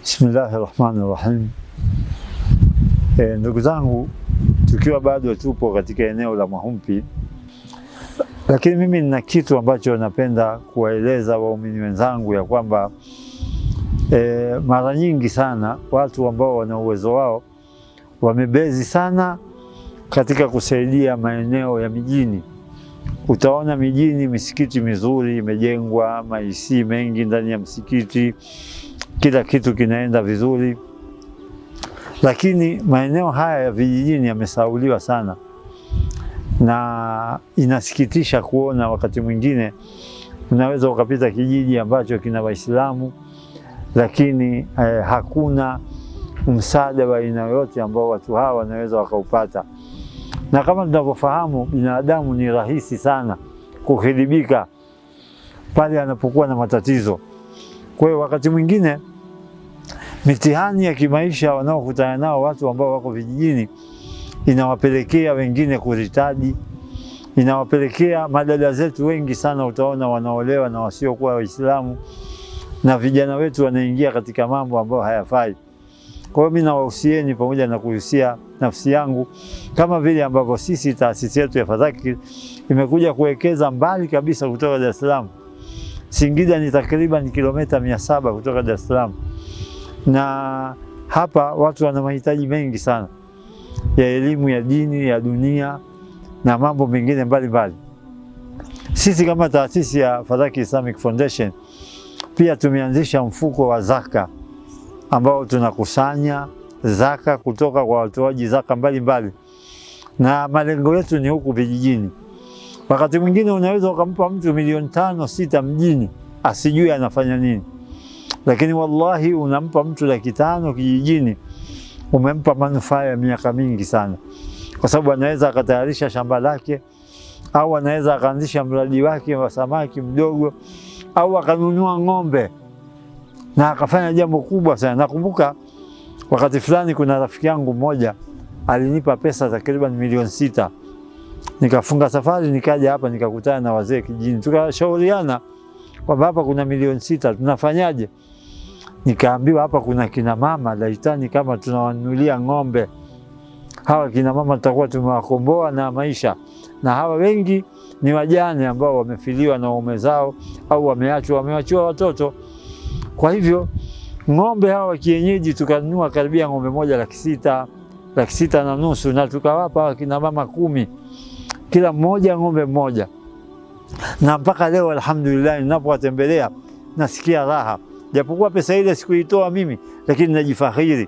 Bismillahi rahmani rahim. Ndugu zangu, tukiwa bado tupo katika eneo la Mwahumpi, lakini mimi nina kitu ambacho napenda kuwaeleza waumini wenzangu ya kwamba mara nyingi sana watu ambao wana uwezo wao wamebezi sana katika kusaidia maeneo ya mijini. Utaona mijini misikiti mizuri imejengwa, maisi mengi ndani ya msikiti, kila kitu kinaenda vizuri, lakini maeneo haya ya vijijini yamesahauliwa sana, na inasikitisha kuona wakati mwingine unaweza ukapita kijiji ambacho kina Waislamu lakini hakuna msaada wa aina yoyote ambao watu hawa wanaweza wakaupata. Na kama tunavyofahamu, binadamu ni rahisi sana kuhidibika pale anapokuwa na matatizo. Kwa hiyo wakati mwingine mitihani ya kimaisha wanaokutana nao watu ambao wako vijijini inawapelekea wengine kuritadi, inawapelekea madada zetu wengi sana utaona wanaolewa na wasiokuwa Waislamu, na vijana wetu wanaingia katika mambo ambayo hayafai. Kwa hiyo mimi nawahusieni pamoja na kuhusia nafsi yangu, kama vile ambavyo sisi taasisi yetu ya Fadhakir imekuja kuwekeza mbali kabisa kutoka Dar es Salaam. Singida ni takriban kilomita 700 kutoka Dar es Salaam, na hapa watu wana mahitaji mengi sana ya elimu ya dini ya dunia na mambo mengine mbalimbali. Sisi kama taasisi ya Fadhaki Islamic Foundation pia tumeanzisha mfuko wa zaka ambao tunakusanya zaka kutoka kwa watoaji zaka mbalimbali, na malengo yetu ni huku vijijini. Wakati mwingine unaweza ukampa mtu milioni 5 6 mjini asijue anafanya nini, lakini wallahi unampa mtu 500,000 kijijini, umempa manufaa ya miaka mingi sana, kwa sababu anaweza akatayarisha shamba lake au anaweza akaanzisha mradi wake wa samaki mdogo au akanunua ng'ombe na akafanya jambo kubwa sana. Nakumbuka wakati fulani kuna rafiki yangu mmoja alinipa pesa takriban milioni 6. Nikafunga safari nikaja hapa nikakutana na wazee kijijini, tukashauriana kwamba hapa kuna milioni 6 tunafanyaje? Nikaambiwa hapa kuna kina mama laitani kama tunawanunulia ng'ombe hawa kina mama tutakuwa tumewakomboa na maisha, na hawa wengi ni wajane ambao wamefiliwa na waume zao au wameachwa, wamewachiwa watoto. Kwa hivyo ng'ombe hawa wa kienyeji tukanunua karibia ng'ombe moja 600,000, 650,000, na tukawapa hawa kina mama 10, kila mmoja ng'ombe mmoja. Na mpaka leo alhamdulillah, ninapowatembelea nasikia raha, japokuwa pesa ile sikuitoa mimi, lakini najifahiri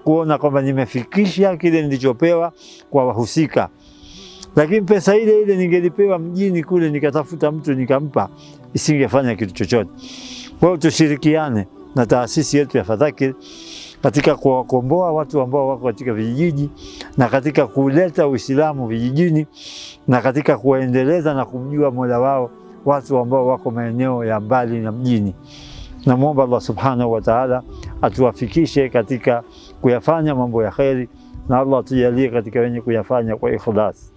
kuona kwamba nimefikisha kile nilichopewa kwa wahusika. Lakini pesa ile ile ningelipewa mjini kule nikatafuta mtu nikampa, isingefanya kitu chochote. Kwa hiyo tushirikiane na taasisi yetu ya Fadhakir katika kuwakomboa watu ambao wako katika vijiji na katika kuleta Uislamu vijijini na katika kuwaendeleza na kumjua Mola wao watu ambao wako maeneo ya mbali na mjini. Namuomba Allah Subhanahu wa Ta'ala atuwafikishe katika kuyafanya mambo ya kheri, na Allah atujalie katika wenye kuyafanya kwa ikhlas.